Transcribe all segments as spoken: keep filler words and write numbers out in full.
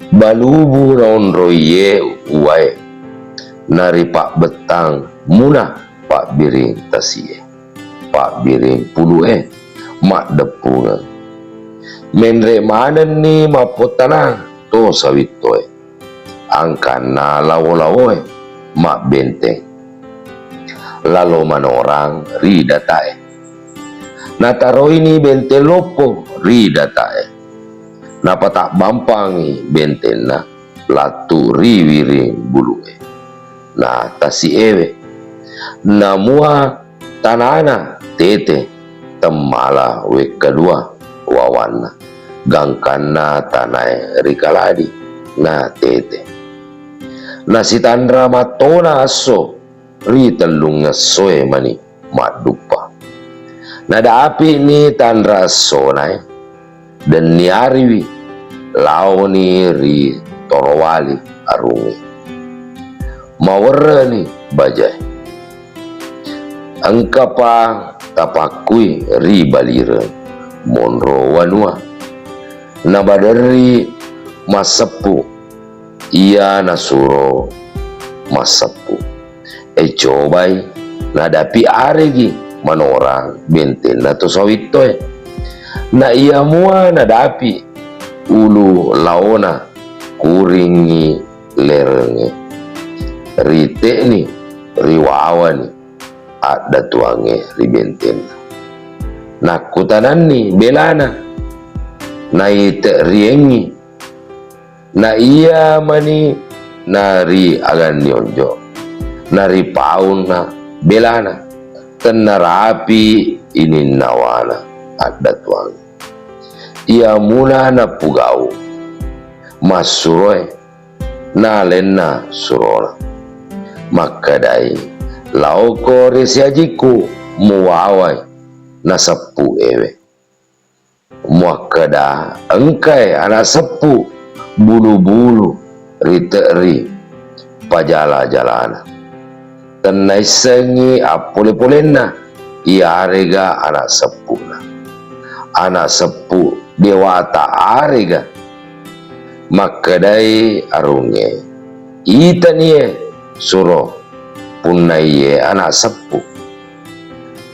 Balubu naonroié uwaé, naripabbettang muna pabbiring tasi'é, pabbiring pulu'é maddeppungeng. Ménré manenni mappottanang to sawittoé, angkanna lawo-lawoé mabbénténg. Lalo manorang ri dataé. Nataroini bénténg loppo ri dataé. Napatabbampangni bénténna lattu ri wiring bulu'é na tasi'éwé. Namua tanana tété temmala wékka dua wawanna, gangkanna tanaé ri kaladi na tété. Nasitanra mattona esso ri tellungessoé mani madduppa. Nadapi'ni tanra essonaé, denniariwi laoni ri torowali arungngé. Mawerre'ni bajaé. Engkapa tapakkui ri balireng monro wanua. Nabaderri masseppu iya nasuro masseppu. É cobai, nadapi aregi manorang bénténna to sawittoé. Na iya mua nadapi ulu laona kuringngi lérengngé. Rite'ni, riwawani addatuangngé ri bénténna. Nakkutananni bélana, naite'riéngngi. Na iya mani nari aganni onjo, naripaunna bélana, tennarapi ininnawana addatuang. Iya muna napugau, massuroé, nalenna surona. Makkedai, laoko ri siajikku muwawai naseppu éwé. Muakkeda engkai ana seppu bulu-bulu ri te'ri pajala-jalana. Tennaissengngi appole-polenna iyarega ana seppuna. Ana seppu dewata arega. Makkedai arungnge, itanie suro punnaiye ana seppu.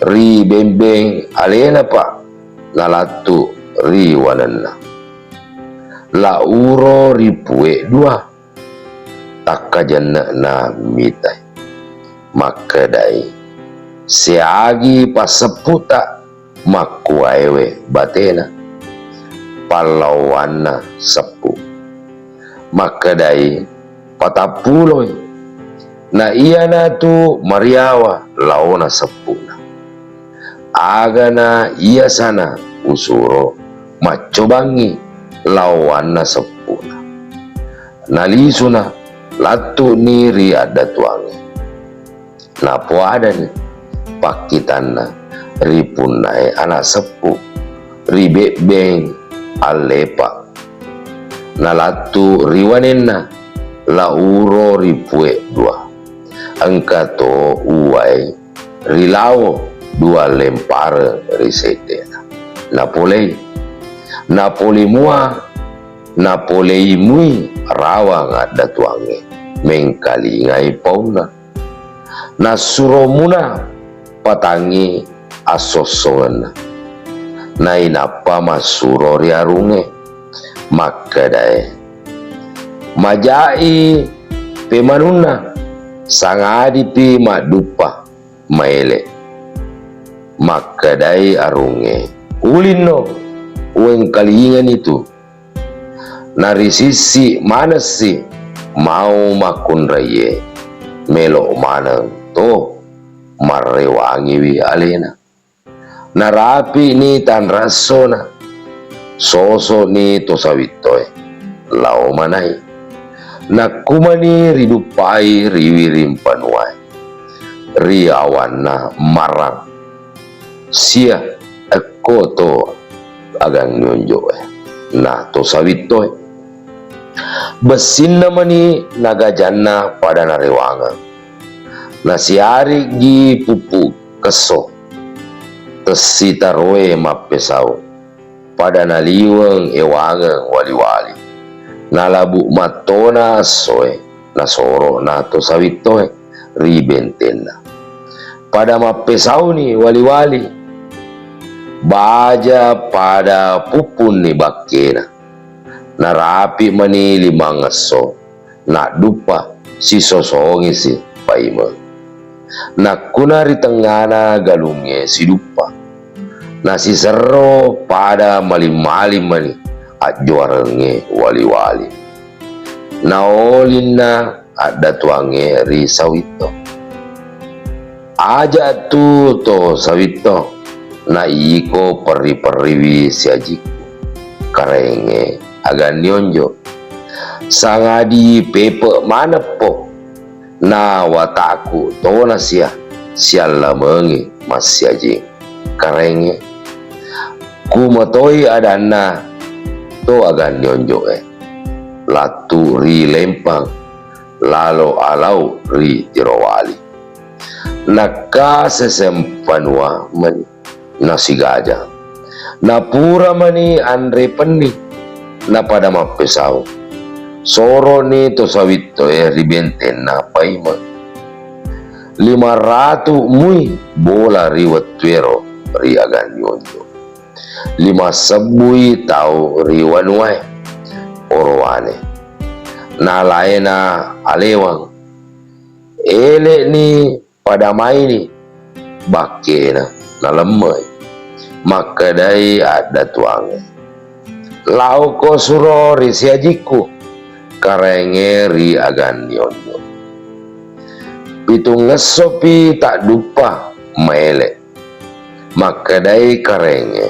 Ri bembeng alena pa nalattu ri wanenna. La uro ri pue dua, takkajenne'na mitai. Makkedai, seagi passepputa makkuaewe batena, pallaowanna seppu. Makkedai, patappuloi. Na iyanatu mariawa laona seppuna. Agana iyasana usuro maccobangngi laowanna seppuna. Nalisuna lattuni ri addatuangnge. Napoadani pakkitanna ri punnae ana seppu ri bebbeng allepa. Nalattu ri wanenna la uro ri pue dua. Engka to uwai ri lawo dua lempareng ri seddena. Napolei. Napoli mua, napolei mui rawang addatuangnge. Mengkalingai paunna. Nassuro muna patangngi assossongenna. Nainappa massuro ri arungnge, makkedae, majai pemanunna, sangadipi madduppa maele. Makkedai arungnge, ulinno, uwengkalingani tu. Narisissi manessi mau makkunraiye, melo maneng to marrewangiwi alena. Narapi'ni tanrassona, soso'ni to sawittoe, lao manai. Nakkumani riduppai ri wiring panuae, ri awanna marang. Sia, ekko to agang nyonjo'e, na to sawittoe. Bessinna mani nagajanna pada narewangeng. Nasiariggi puppu kesso. Tessitaroe mappesau. Pada naliweng ewangeng wali-wali. Nalabu mattona essoe, nasoro'na to Sawittoe ri bentenna. Pada mappesauni wali-wali. Baja pada puppunni bakkena. Narapi mani limangesso, nadduppa sisosongisi paimeng. Nakkuna ri tengngana galungnge siduppa, nasiserro pada maling-maling mani ajjoarengnge wali-wali. Naolinna addatuangnge ri Sawitto. Aja tu to Sawitto, na iko perri-perriwi siajikku. Karaengnge Aganni Onjo. Sangadi pepe maneppo, na wataku tona sia, siallamengi massiajing. Karaengnge. Kumatoi adanna to Aganni Onjoe. Lattu ri Lempang, lalo alau ri Tirowali. Nakka seseng panua meni nasigaja. Napura mani anre penni, napada mappesau. Soroni to Sawittoe ri bentenna paimeng. Lima ratu mui bola ri wettuero ri Aganni Onjo. Lima sebbui tau ri wanuae orowane. Nalaena alewang. Ele'ni pada maini bakkena nalemmei. Makkedai addatuangnge, "Laoko suro ri siajikku." Karaengnge ri Aganni Onjo. Pitungngessopi tadduppa maele. Makkedai karaengnge,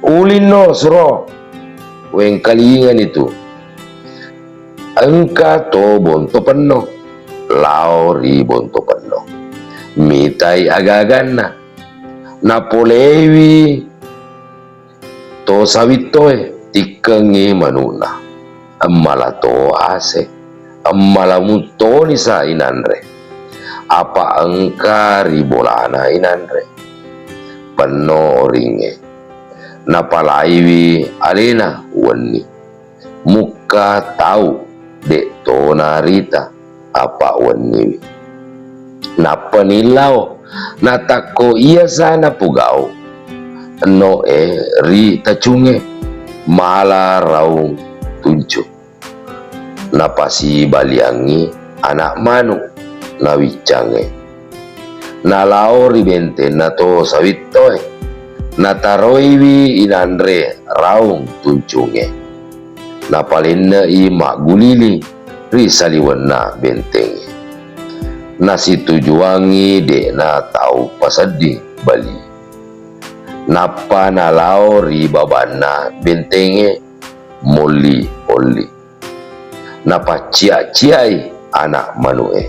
"Ulinno suro, wengkalingani tu. Engka to Bonto Penno, lao ri Bonto Penno. Mitai aga-aganna." Napolewi to Sawittoe tikkengngi manu'na. Emmala to ase, emmala muttonisa inanre. Apa engka ri bolana inanre. Penno oringnge. Napalaiwi alena wenni. Mukka tau de' to narita apa wenniwi. Nappani lao, natakko iyasa napugau enno'e ri tacungnge, mala raung tuncu. Napasibaliangngi ana' manu' nawiccangnge. Nalao ri bentenna to Sawittoe, nataroiwi inanre raung tuncungnge. Napalenne'i magguliling ri saliwenna bentengnge. Nasitujuangngi de'na tau pasedding bali. Nappa nalao ri babanna bentengnge molli-olli. Napaccia'-cia'i ana' manu'e.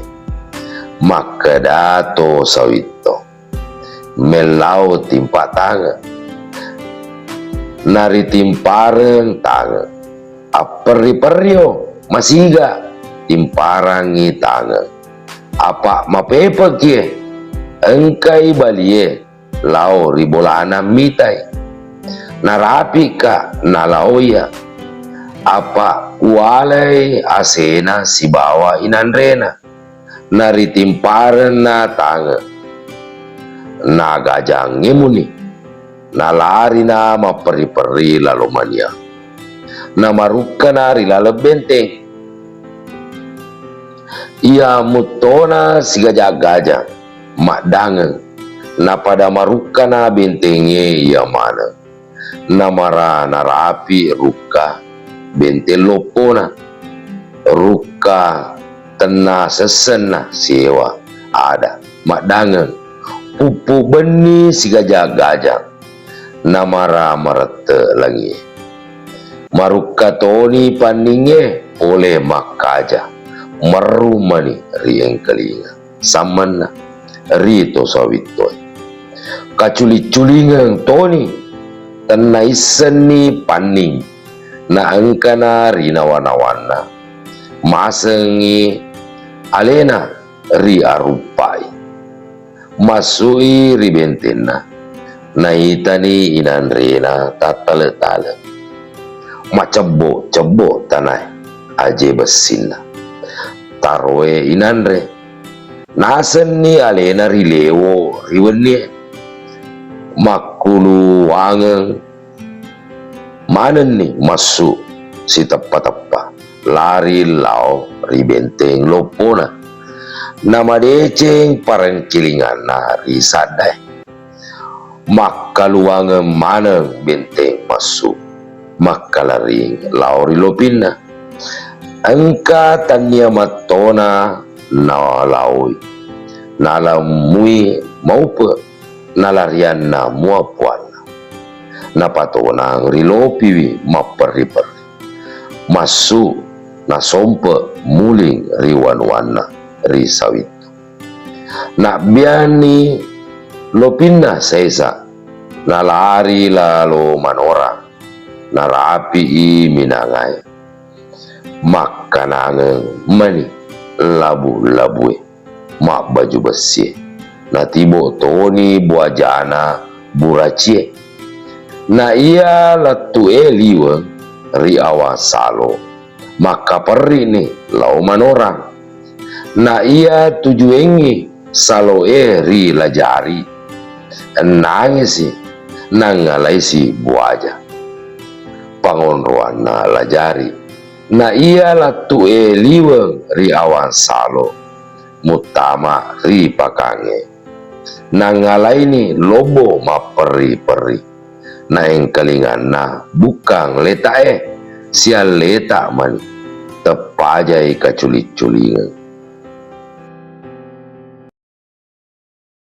Makkeda to Sawitto, "Mellau timpa tange'." Naritimpareng tange'. Apperri-perrio masiga timparangngi tange'. Apa' mapepekkie, engkai balie lao ri bolana mitai. Narapi'ka nalaoiya. Apa' kualai asena sibawa inanrena. Naritimparenna tange'. Nagajangngi muni. Nalarina mapperri-perri lalo mania. Namarukkana ri laleng benteng. Iya muttona sigaja-gaja maddangeng, napada marukkana bentengnge iya maneng. Namara narapi rukka benteng loppona, rukka tenna sessenna sewa ada maddangeng, puppu benni sigaja-gaja. Namara marette langie. Marukka toni panningnge pole makkaja, merru mani ri engkalinga sammenna ri to Sawittoe. Kaculi-culingeng toni, tennaissenni panning naengkana ri nawa-nawanna. Masengngi alena ri aruppai. Massu'i ri bentenna, naitani inanrena tattale-tale. Macebbo-cebbo tanae. aje bessinna. Taroe inanre. Nasenni alena ri lewo ri wennie. Makkuluwangeng manenni massu siteppa-teppa lari lao ri benteng loppona. Namadeceng parengkilinganna ri saddae. Makkaluwangeng maneng benteng massu, makkalaring lao ri lopinna. Engka tannia mattona nalaoi, nalammui maupe, nalarianna mua puanna. Napatonang ri lopiwi mapperri-perri. Massu nasompe muling ri wanuanna ri sawittu. Nabbianni lopinna saisa, nalari lalo manorang, narapi'i minangae. Makkanangeng mani labu-labue, mabbaju bessie. Natibo toni buajana buracie. Na iya lettu'e liweng ri awang salo, makkaperri'ni lao manorang. Na iya tujuengngi saloe ri lajari, ennangesi nangngalaisi buaja. Pangonroanna lajari. Na iya lattu'e liweng ri awang salo, muttama ri pakangnge. Nangngalaini lobbo mapperri-perri. Naengkalinganna bukkang leta'e, sialleta mani. Teppajai kaculi-culingeng.